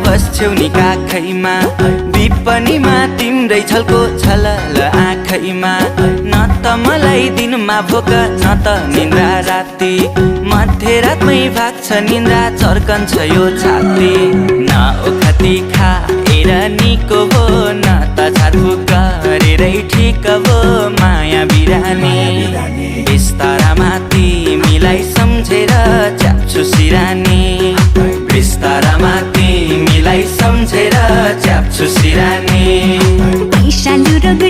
बस्छौ नि काखैमा विपनीमा तिम्रै छलको छलल आँखैमा न त मलाई दिनमा भोक न त निन्द्रा राति मध्यरातमै भाग्छ निन्द्रा चर्कन्छ यो छाती न ओखती खाएर निको हो न त छातफुक गरेरै ठिक हो माया बिरानी बिस्तारामा तिमीलाई सम्झेर च्याप्छु सिरानी बिस्तारामा तिमीलाई सम्झेर च्याप्छु सिरानी पैसालु रोग